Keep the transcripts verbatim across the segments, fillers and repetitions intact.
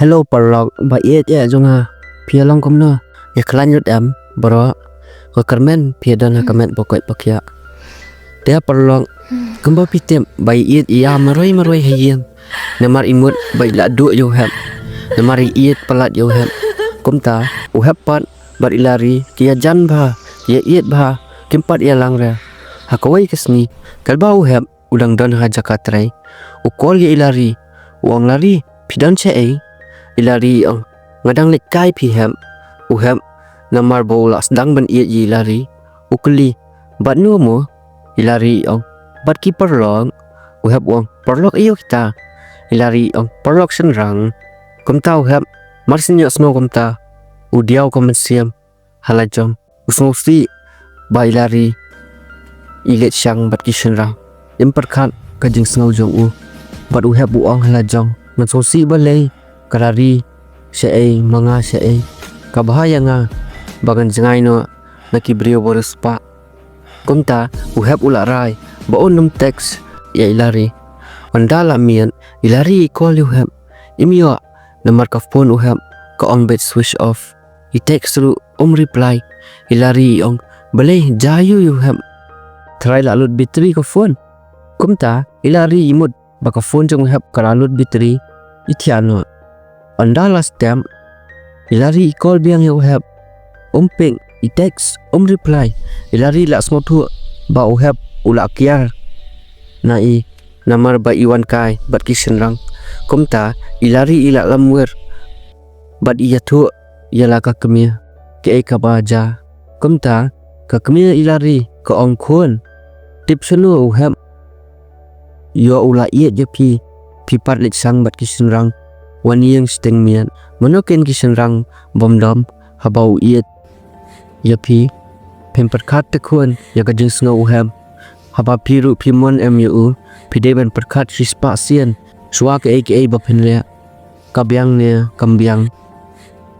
Hello paralok ba ïeit ïa jong nga. Phi ïa long kumno? Ïa khlaiñ lut em baroh? Nga kyrmen phi ïa don ha ka met ba koit ba khiah. Te paralok, kumba phi tip ba i ïeit i ïa marwei marwei ha ïing. Namar i mut ba i la duh ïa u Hep. Namar i ïeit palat ïa u Hep. Kumta u Hep pat bad i Lari ki ïa jan bha, ki ïa ïeit bha, kim pat ïa lang re. Ha kawei ka sngi katba u Hep u dang don ha jaka trei, u call ïa i Lari. U ong, Lari, phi don shaei? I Lari i ong, nga dang leit kai phi Hep. U Hep namar ba u la sdang ban ïeit ïa i Lari, u kylli, bad no mo? I Lari i ong, bad ki paralok. U Hep u ong, paralok aïu kita? I Lari i ong, paralok shynrang. Kumta u Hep mar shu ïohsngew kumta u diaw ka mynsiem ha la jong. U sngewsih ba i Lari i leit shang bad ki shynrang. Im pyrkhat ka jingsngew jong u. Bad u Hep u ong ha la jong, ngan sngewsih balei ka Lari shaei ma nga shaei. Ka bha ïa nga ba ngan jngai noh na ki briew ba riewspah. Kumta u Hep u la rai ba un ym text ïa i Lari. Ynda la miet i Lari i call ïa u Hep. Im ïoh namar ka phone u Hep ka ong beit switch off. I text ruh um reply. I Lari i ong, balei, jia aïu ïa u Hep? Tharai la lut battery ka phone. Kumta i Lari i mut ba ka phone jong u Hep ka la lut battery, i thiah noh. Ynda la step i Lari i call biang ïa u Hep. Um pick, i text um reply. I Lari i la sngewthuh ba u Hep u la kiar na i namar ba i wan kai bad ki shynrang. Kumta i Lari i la lamwir bad i ïathuh ïa la ka kmie kaei kaba jia. Kumta ka kmie i Lari ka ong, khun, tip shano u Hep? Ïoh u la ïeit ïa phi, phi pat leit shang bad ki shynrang, wan ïeng shiteng miet. Mano kin ki shynrang bym dom haba u ïeit ïa phi? Phim pyrkhat te khun ïa ka jingsngew u Hep. Haba phi ruh phi mon em ïa u, phi dei ban pyrkhat shispah sien shuwa kaei kaei ba phin leh. Ka biang ne kam biang,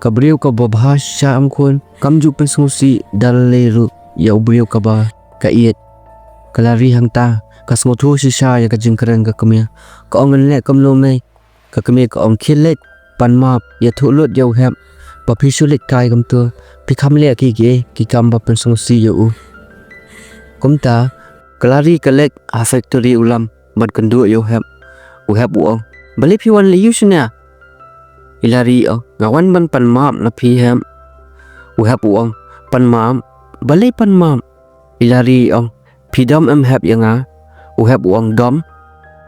ka briew kaba bha shisha em khun, kam ju pynsngewsih da lei ruh ïa u briew kaba ka ïeit. Ka Lari hangta ka sngewthuh shisha ïa ka jingkren ka kmie. Ka ong, ngan leh kumno mei? Ka kmie ka ong, khie leit pan map, ïathuh lut ïa u Hep ba phi shu leit kai kumta, phi kham leh kiei kiei ki kam ba pynsngewsih ïa u. Kumta ka Lari ka leit ha factory u Lam ban kynduh ïa u Hep. U Hep u ong, balei phi wan leh ïa u shane? I Lari i ong, nga wan ban pan map na phi Hep. U Hep u ong, pan map? Balei pan map? I Lari i ong, phi dom em Hep ïa nga? U Hep u ong, dom.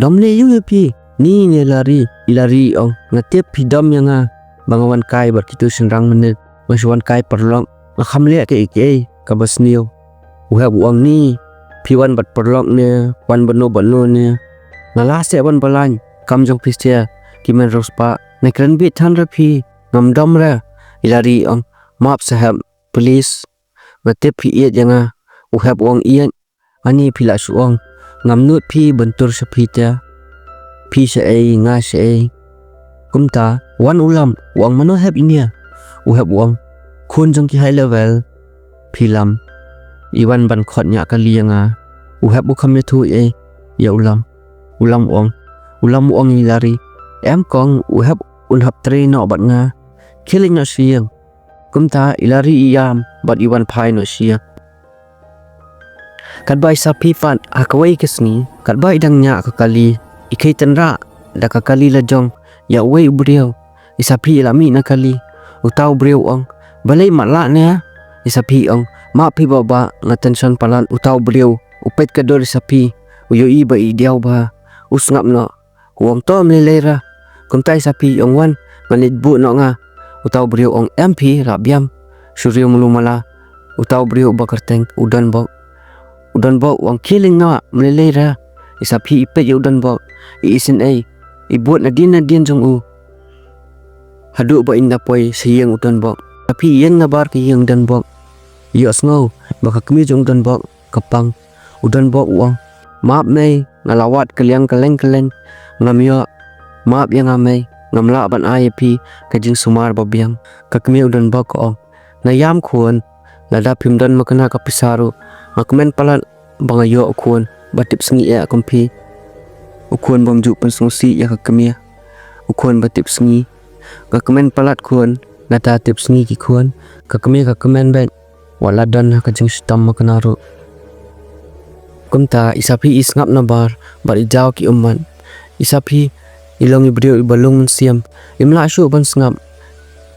Dom leh ïa u ïa phi? Ni ne Lari. I Lari i ong, nga tip phi dom ïa nga ba nga wan kai bad kito shynrang mynne, nga shu wan kai paralok, nga kham leh kiei kiei kaba sniew. U Hep u ong, ni phi wan bad paralok ne wan bad no bad no ne, nga lah seh ban balang kam jong phi seh. Ki men riewspah, nga kren beit than re phi, ngam dom re. I Lari i ong, map seh Hep, please. Nga tip phi ïeit ïa nga. U Hep u ong, ïeit? Ani phi lah shu ong, ngam nud phi ban tur sha phi te. Phi shaei nga shaei. Kumta wan u Lam u ong, mano Hep ine? U Hep u ong, khun jong ki high level. Phi Lam, i wan ban khot ñiah kali ïa nga. U Hep u kham ïathuh ei ïa u Lam. U Lam u ong, u Lam u ong ïa i Lari, em kong, u Hep un hap trei noh bad nga. Khie leit noh sha ïing. Kumta i Lari i ïam bad i wan phai noh sha ïing. Katba i Saphi pat ha kawei ka sngi, katba i dang ñiah ka kali, i khie tynrah da ka kali la jong ïa uwei u briew. I Saphi i la mih na kali. Uta u briew u ong, balei matlah ne? I Saphi i ong, map phi Baba, nga tension palat. Uta u briew u peit ka dur i Saphi, u ïohi ba i diaw bha, u sngap noh. U ong, to ym lei lei re. Kumta i Saphi i ong, wan, ngan leit buh noh nga. Uta u briew u ong, em phi, lah biang. Shu riew malu mala. Uta u briew uba kyrteng u Donbok. U Donbok u ong, khie leit noh, ym lei lei re. I Saphi i peit ïa u Donbok, i isynei, i bud nadien nadien jong u. Haduh ba in da poi sha ïing u Donbok. Saphi i ïeng nabar ka ïing u Donbok. Ïohsngew ba ka kmie jong u Donbok ka pang. U Donbok u ong, map mei, nga la wad kylliang kylleng kylleng, ngam ïoh. Map ïa nga mei, ngam lah ban ai ïa phi ka jingsumar ba biang. Ka kmie u Donbok ka ong, nga ïam khun, lada phim don makna ka pisa ruh, nga kmen palat ba nga ïoh u khun ba tipsngi eh kum phi. U khun bym ju pynsngewsih ïa ka kmie. U khun ba tipsngi. Ka kmen palat khun, nata tip sngi ki khun, ka kmie ka kmen beit, wat la don ha ka jingshitom ma ka na ruh. Kumta i Saphi i sngap nabar, bad i jaw ki ummat. I Saphi i long i briew i ba lung mynsiem, im lah shuh ban sngap.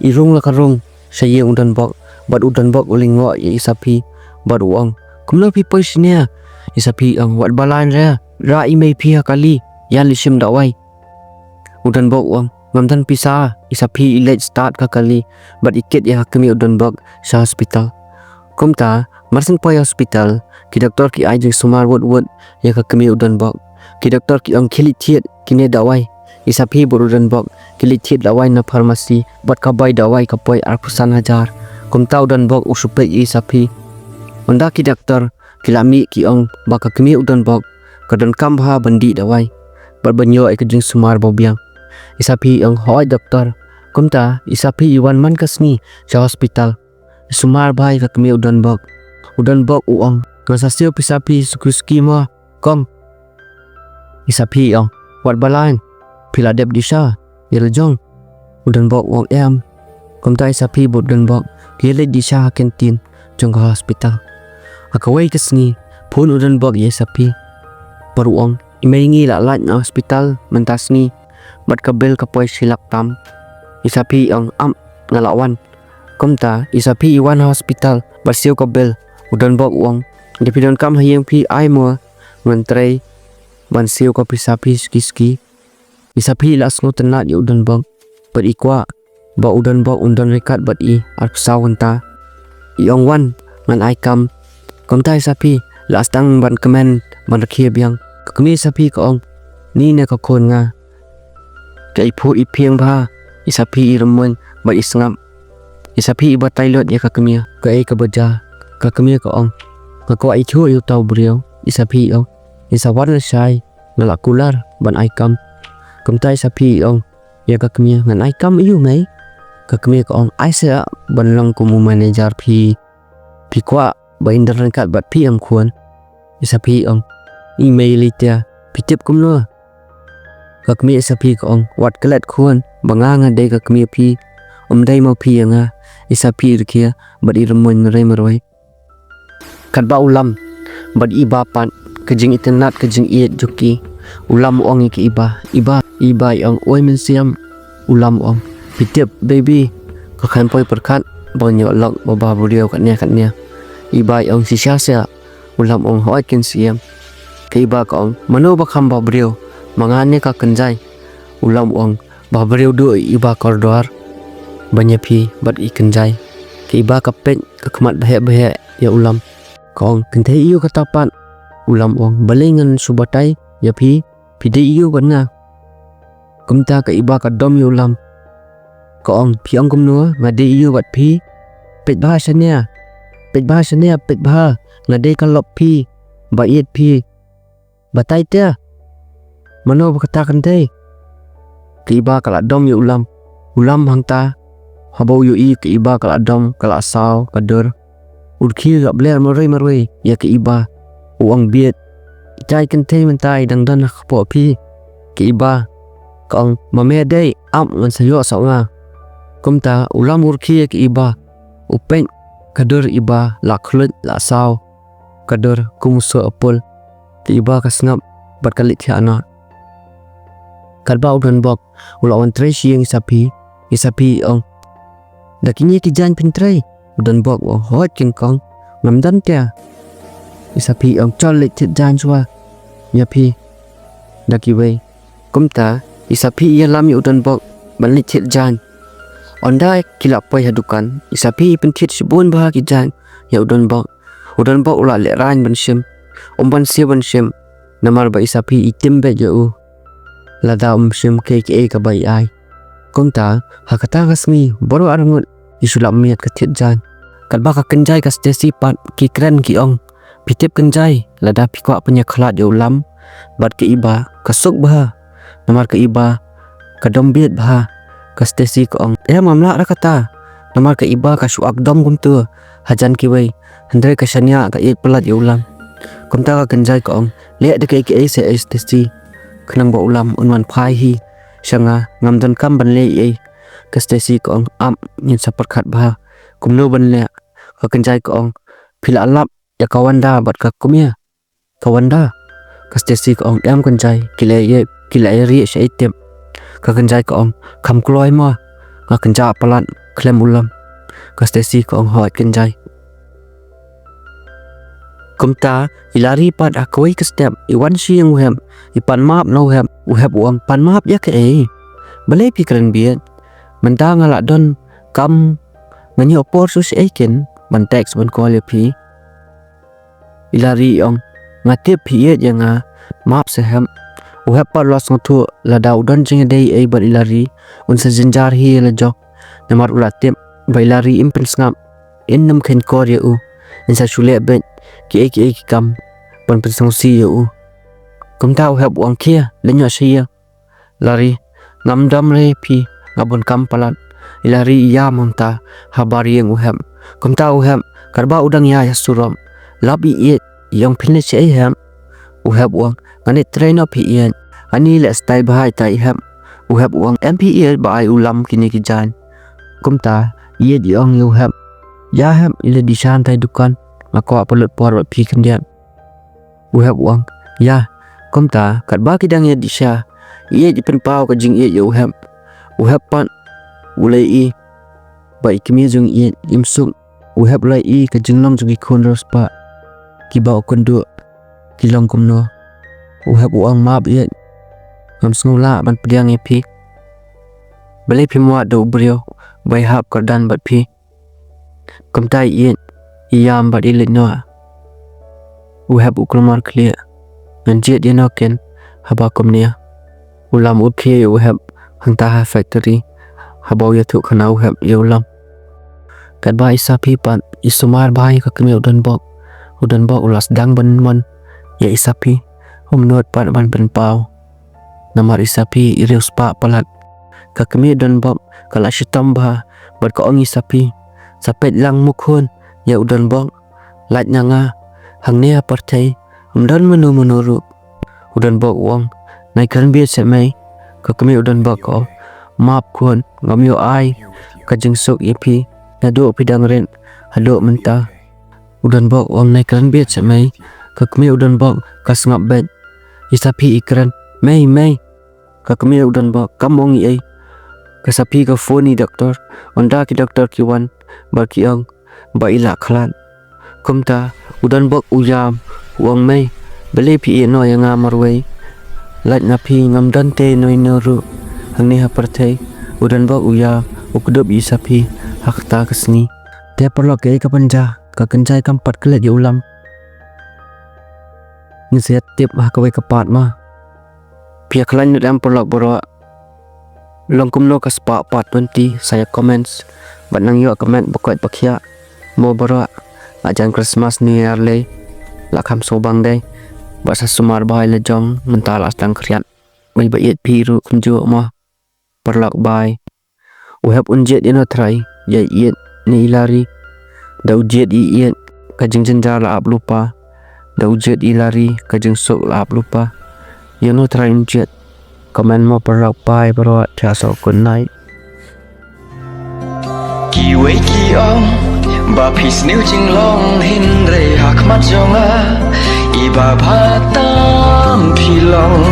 I rung la ka rung sha ïing u Donbok, bad u Donbok u lyngngoh ïa i Saphi, bad u ong, kumno phi poi shane? I Saphi i ong, wat ba lain re, rah i mei phi ha kali, ïa leit shim dawai. U Donbok u ong, ngam don pisa. I Saphi i leit stad ka kali, bad i kit ïa ka kmie u Donbok sha hospital. Kumta, mar syn poi hospital, ki doktor ki ai jingsumar wut wut ïa ka kmie u Donbok. Ki doktor ki ong khie leit thied kine dawai. I Saphi bad u Donbok ki leit thied dawai na pharmacy, bad ka bai dawai ka poi arphew san hajar. Kumta u Donbok u shu peit ïa i Saphi. Ynda ki doktor ki la mih ki ong ba ka kmie u Donbok ka donkam bha ban dih dawai, bad ban ïoh ïa ka jingsumar ba biang. I Saphi i ong, hooid doktor. Kumta i Saphi i wan man ka sngi sha hospital. I sumar bha ïa ka kmie u Donbok. U Donbok u ong, ngan sa siew pisa phi suki suki mo, kong. I Saphi i ong, wat ba lain, phi la dep dih sha ïa la jong? U Donbok u ong, em. Kumta i Saphi bad u Donbok ki leit dih sha ha canteen jong ka hospital. Ha kawei ka sngi, phone u Donbok ïa i Saphi, bad u ong, i mei ngi la lait na hospital mynta sngi, bad ka bill ka poi shi lak tam. I Saphi i ong, ap, nga la wan. Kumta i Saphi i wan ha hospital bad siew ka bill. U Donbok u ong, da phi donkam ha ïing phi ai mo, ngan trei ban siew ka pisa phi suki suki. I Saphi i la sngewtynnad ïa u Donbok, bad i kwah ba u Donbok un don ryngkat bad i arphew saw kynta. I ong, wan, ngan ai kam. Kumta i Saphi i la sdang ban kmen ban rkhie biang. Ka kmie i Saphi ka ong, ni ne ka khun nga? Ka iphuh iphieng bha. I Saphi i rymmuiñ bad i sngap. I Saphi i batai lut ïa ka kmie, kaei kaba jia. Ka kmie ka ong, nga kwah ithuh ïa uta u briew. I Saphi i ong, ngin sa wan lashai, nga la kular ban ai kam. Kumta i Saphi i ong ïa ka kmie, ngan ai kam ïa u mei? Ka kmie ka ong, ai seh ban long kum u manager phi. Phi kwah ba in don ryngkat bad phi em khun? I Saphi i ong, i mei lei te, phi tip kumno? Ka kmie i Saphi ka ong, wat klet khun, ba nga nga dei ka kmie phi, um dei mo phi ïa nga. I Saphi i rkhie bad i rymmuiñ marwei marwei. Katba u Lam bad i Bah pat, ka jingitynnad ka jingïeit jong ki. U Lam u ong ïa ka i Bah, i Bah, i Bah i ong, oi mynsiem. U Lam u ong, phi tip baby, ka khlem poi pyrkhat ba ngan ïoh lok ba bhabriew katne katne. I Bah i ong, shisha seh? U Lam u ong, hooid keiñ siem. Ka i Bah ka ong, mano ba kham bhabriew, ma nga ne ka Kynjai? U Lam u ong, bhabriew duh i Bah kordor ban ïa phi bad i Kynjai. Ka i Bah ka peit ka khmat bheh bheh ïa u Lam. Ka ong, kynthei aiu kata pat? U Lam u ong, balei ngan shu batai ïa phi, phi dei aiu bad nga? Kumta ka i Bah ka dom ïa u Lam. Ka ong, phi ong kumno, nga dei aiu bad phi? Peit bha shane, peit bha shane, peit bha. Nga dei ka lok phi, ba ïeit phi. Batai te, mano ba kata kynthei? Ka i Bah ka la dom ïa u Lam. U Lam hangta, haba u ïohi ka i Bah ka la dom, ka la saw ka dur, u rkhie ka bler marwei marwei ïa ka i Bah. U ong bieit, itai kynthei mynta i dang don ha kpoh phi? Ka i Bah ka ong, ma me dei, ap, ngan sa ïoh soh nga. Kumta u Lam u rkhie ïa ka i Bah. U peit ka dur i Bah la khluit la saw ka dur kum u soh apple. Ka i Bah ka sngap bad ka leit thiah noh. Katba u Donbok u la wan trei sha ïing i Saphi, i Saphi i ong, da kine ki jaiñ phin trei? U Donbok u ong, hooid keiñ kong, ngam don te. I Saphi i ong, chol leit thied jaiñ shuwa ïa phi da kiwei. Kumta i Saphi i ïalam ïa u Donbok ban leit thied jaiñ. Ynda ki la poi ha dukan, i Saphi i pynthied shibun bha ki jaiñ ïa u Donbok. U Donbok u la lehraiñ ban shim, um ban siew ban shim, namar ba i Saphi i tim beit ïa u lada um shim kaei kaei kaba i ai. Kumta ha kata ka sngi baroh arngut ki shu lap miet ka thied jaiñ. Katba ka Kynjai ka Stacy pat ki kren ki ong, phi tip Kynjai, lada phi kwah pynïakhlad ïa u Lam bad ka i Bah, ka suk bha, namar ka i Bah ka dom bieit bha. Ka Stacy ka ong, em, ngam lah da kata, namar ka i Bah ka shu ak dom kumta hajan kiwei, hynrei ka shaniah, ka ïeit palat ïa u Lam. Kumta ka Kynjai ka ong, leh da kaei kaei seh ei Stacy, khnang ba u Lam un wan phai hi sha nga, ngam donkam ban leh ei ei. Ka Stacy ka ong, ap, ngin sa pyrkhat bha kumno ban leh. Ka Kynjai ka ong, phi la lap ïa ka Wanda bad ka Kmie? Ka Wanda. Ka Stacy ka ong, em Kynjai, ki la ïa, ki la ïa rieh sha i tip. Ka Kynjai ka ong, kham kloi mo. Nga kynjah palat khlem u lam. Ka Stacy ka ong, hooid Kynjai. Kumta i Lari pat ha kawei ka step i wan sha ïing u Hep, i pan map na u Hep. U Hep u ong, pan map ïa kaei? Balei phi kren bieit? Mynta nga la don kam, ngan ïoh por shuh shaei kin ban text ban call ïa phi? I Lari i ong, nga tip phi ïeit ïa nga, map sha Hep. U Hep pat u la sngewthuh lada u don jingïadei ei bad i Lari, un sa jynjar hi ïa la jong. Namar u la tip ba i Lari im pynsngap, im nym kheiñ kor ïa u, in sa shu leh beit kiei kiei ki kam ban pynsngewsih ïa u. Kumta u Hep u ong, khie, leit noh sha ïing. Lari, ngam dom re phi, nga bun kam palat. I Lari i ïam hangta habar ïing u Hep. Kumta u Hep, katba u dang ïaid ha surok, lap i ïeit, i ong, phin leit shaei Hep? U Hep u ong, ngan leit trei noh phi ïeit. Ani leh stai bha ïa i Hep. U Hep u ong, em phi ïeit ba ai u lam kine ki jaiñ? Kumta i ïeit i ong ïa u Hep, ïa Hep, i leit dih sha hangtai dukan, nga kwah pynlut por bad phi khyndiat. U Hep u ong, ïa. Kumta katba ki dang ïa dih sha, i ïeit i pynpaw ka jingïeit ïa u Hep. U Hep pat u la ïohi ba i kmie jong i ïeit im suk. U Hep u la ïohi ka jinglong jong ki khun riewspah kiba u kynduh ki long kumno. U Hep u ong, map ïeit, ngam sngew lah ban pdiang ïa phi. Balei phim wad da u briew ba ïahap kyrdan bad phi? Kumta i ïeit i ïam bad i leit noh. U Hep u kulmar khlieh, ngan jied ïa no kin haba kumne. U lam u khie ïa u Hep hangta ha factory haba u ïathuh khana u Hep ïa u lam. Katba i Saphi pat i sumar bha ïa ka kmie u Donbok, u Donbok u la sdang ban mon ïa i Saphi, um nud pat ban pynpaw. Namar i Saphi i riewspah palat. Ka kmie u Donbok ka la shitom bha bad ka ong ïa i Saphi, sa peit lang mo khun ïa u Donbok, lait na nga, hangne ha pyrthei ym don mano mano ruh. U Donbok u ong, nai kren bieit seh mei. Ka kmie u Donbok ka ong, map khun, ngam ïoh ai ka jingsuk ïa phi naduh phi dang rit haduh mynta. U Donbok u ong, nai kren bieit seh mei. Ka kmie u Donbok ka sngap beit. I Saphi i kren, mei, mei. Ka kmie u Donbok kam ong ei ei. Ka Saphi ka phone ïa i doktor. Ynda ki doktor ki wan bad ki ong ba i la khlad. Kumta u Donbok u ïam, u ong, mei, balei phi ïeh noh ïa nga marwei? Lait na phi, ngam don te ino ino ruh hangne ha pyrthei. U Donbok u ïam, u kdup ïa i Saphi ha kata ka sngi. Te paralok, kaei ka ban jia? Ka Kynjai kam pat klet ïa u Lam. Ngin sa ïa tip ha kawei ka part ma. Phi ïa khlaiñ lut em paralok baroh? Long kumno ka spah part twenty, sa ïa comments bad nang ïoh comment ba koit ba khiah. Mo baroh, la jan Christmas New Year lei, la kham sngewbang dei bad sa sumar bha ïa la jong, mynta la sdang khriat. Wei ba ïeit phi ruh kumjuh mo. Paralok bye. U Hep un jied ïano trai, ïa i Ïeit ne i Lari? Da u jied i Ïeit, ka jingjynjar la ap lypa. Da u jied i Lari, ka jingsuk la ap lypa. Ïano trai un jied? Comment mo paralok bye baroh, ta so, good night. Kiwei ki ong ba phi sniew jinglong, hynrei ha khmat jong nga i ba bha tam phi long.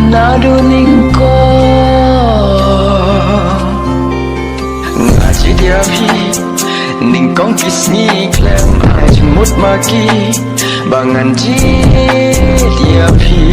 Naduh nyngkong nga jied ïa phi, nyngkong ki sngi khlem ai jingmut ma ki ba ngan jied ïa phi.